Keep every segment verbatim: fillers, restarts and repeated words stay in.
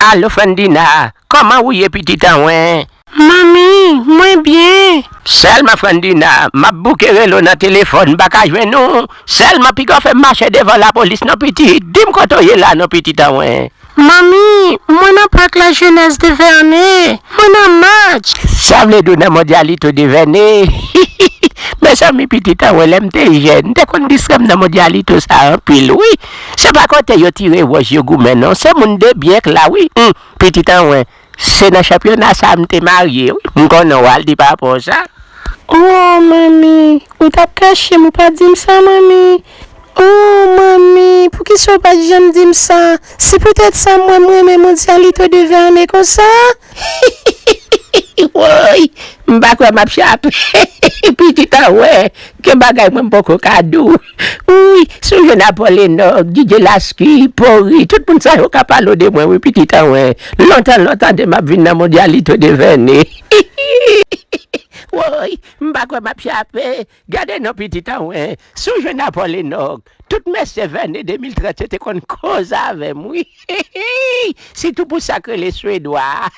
Alo, Frandina, kòman ou ye, pitit anwen? Manmi, mwen byen. Sèlman, Frandina, m ap bouke rele w nan telefòn, m pa ka jwenn ou. Sèlman, piga w fè m mache devan lapolis non, pitit. Di m kote w ye la non, pitit anwen. Manmi, mwen nan Parc La Jeunesse de Vernet. Mwen nan match. Sa vle di w nan Mondialito de Vernet? Mezanmi, pitit anwen, lè m te jèn, m te konn distrè m nan Mondialito sa anpil, wi. Se pa kote yo tire wòch, yo goumen, non. Se moun de byen k la, wi. Hum, pitit anwen, se nan chanpyona sa a m te marye, wi. M konnen w al di papa w sa. Oh, manmi, ou t ap kache m, ou pa di m sa, manmi. Oh, manmi, poukisa w pa t janm di m sa? Se poutèt sa m wè m renmen Mondialito de Vernet konsa. Woy, m pa kwè m ap chape. Pitit anwen, gen bagay mwen m poko ka di w. Wi, si w jwenn Apòl Enòk, Didye Laski, Pori, tout moun sa yo ka pale w de mwen, wi, pitit anwen. Lontan, lontan de m ap vin nan Mondialito de Vernet. Woy, m pa kwè m ap chape. Gade non, pitit anwen, si w jwenn Apòl Enòk, tout mesye Vernet de mil trant yo te konn koze avè m, wi. Sitou pou sa k rele Swedwa a.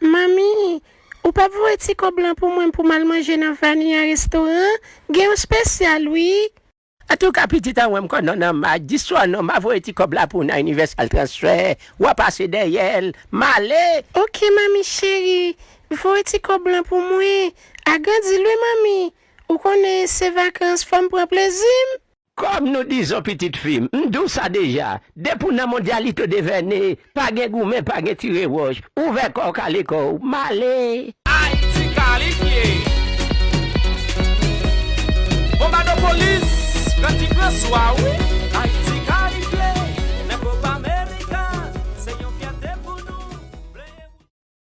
Manmi, ou p ap voye ti kòb lan pou mwen pou m al manje nan Vania restoran? Gen yon espesyal, wi. Antouka, pitit anwen, m konnen w nan match, di swa non, m a voye ti kòb la pou w nan Universal Transfer, w a pase dèyè l, m ale. Oke, manmi cheri, voye ti kòb lan pou mwen. Agrandi l wi, manmi. Ou konnen se vakans, fò m pran plezi m. Kòm nou di zon pitit fi m, m di w sa deja, depi w nan Mondialito de Vernet, pa gen goumen, pa gen tire wòch, ouvè kò w, kale kò w, m ale. Ayiti kalifye. Bonbadopolis pran ti Franswa, wi.